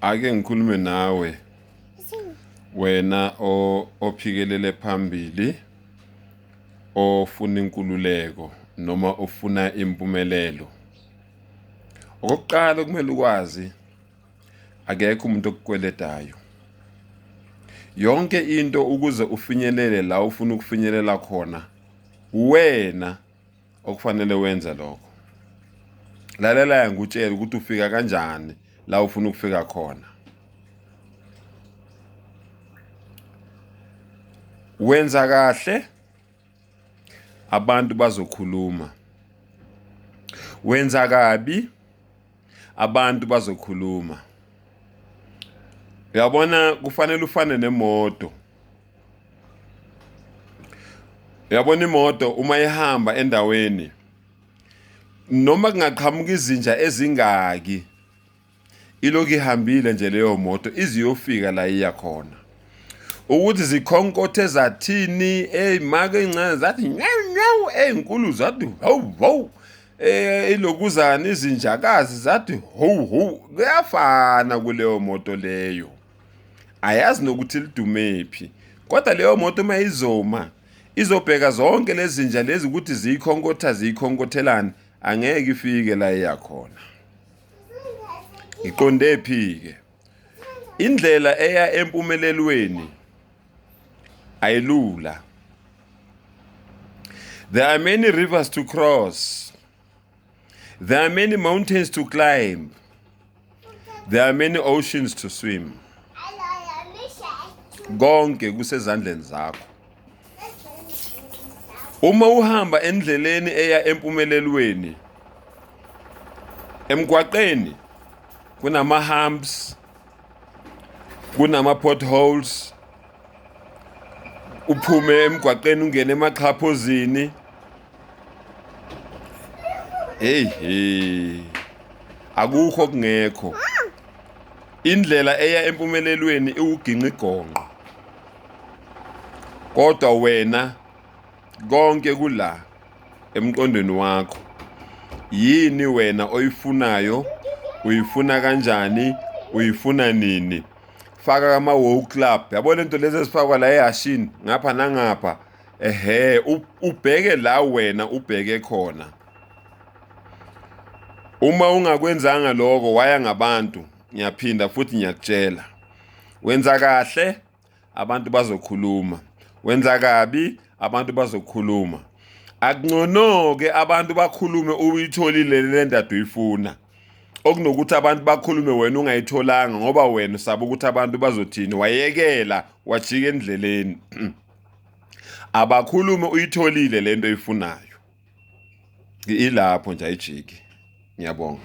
Ake ngikhulume nawe wena ophikelele phambili, ofuna inkululeko noma ofuna impumelelo. Okokuqala okumele ukwazi, akekho umuntu okukweletayo. Yonke into ukuze ufinyelele la ufuna ukufinyelela khona, uwena okufanele wenze lokho. Lalela ngikutshele ukuthi ufika kanjani la ufuna ukufika khona. Wenza kahle, abantu bazokhuluma. Wenza kabi, abantu bazokhuluma. Uyabona, kufanele ufane nemoto. Uyabona imoto uma ihamba endaweni, noma kungaqhamuka izinja ezingaki, ilokhu ihambile nje leyo moto iziyofika la iya khona. Ukuthi zikhonkothe zathini, make ey'ncane zathi nyawu nyawu, ey'nkulu zathi hawu hawu, ilokuzana izinjakazi zathi howu howu, kuyafana kuleyo moto leyo. Ayazi nokuthi lidumephi, kodwa leyo moto uma izoma izobheka zonke lezi zinja lezi ukuthi ziyikhonkotha ziyikhonkothelani, angeke ifike la iya khona. Ngiqonde phi-ke? Indlela eya empumelelweni ayilula. There are many rivers to cross. There are many mountains to climb. There are many oceans to swim. Konke kusezandleni zakho. Uma uhamba endleleni eya empumelelweni, emgwaqeni kunama humps, kunama potholes, uphume emgwaqeni ungene emaxhaphozini. Hey hey, akukho okungekho. Indlela eya empumelelweni iwuginqa igonqo, kodwa wena konke kula emqondweni wakho. Yini wena oyifunayo? Uyifuna kanjani? Uyifuna nini? Faka ama-wow club, yabo lento lezi ezifakwa la ehashini ngapha nangapha. Ehhe, ubheke la wena ubheke khona. Uma ungakwenzanga lokho waya ngabantu, ngiyaphinda futhi ngiyakutshela, wenza kahle abantu bazokhuluma, wenza kabi abantu bazokhuluma. Akungcono-ke abantu bakhulume uyitholile le ndaba uyifuna, okunokuthi abantu bakhulume wena ungayitholanga, ngoba wena usaba ukuthi abantu bazothini, wayekela wajika endleleni. Abakhulume uyitholile lento oyifunayo, ilapho nje ayijiki. Ngiyabonga.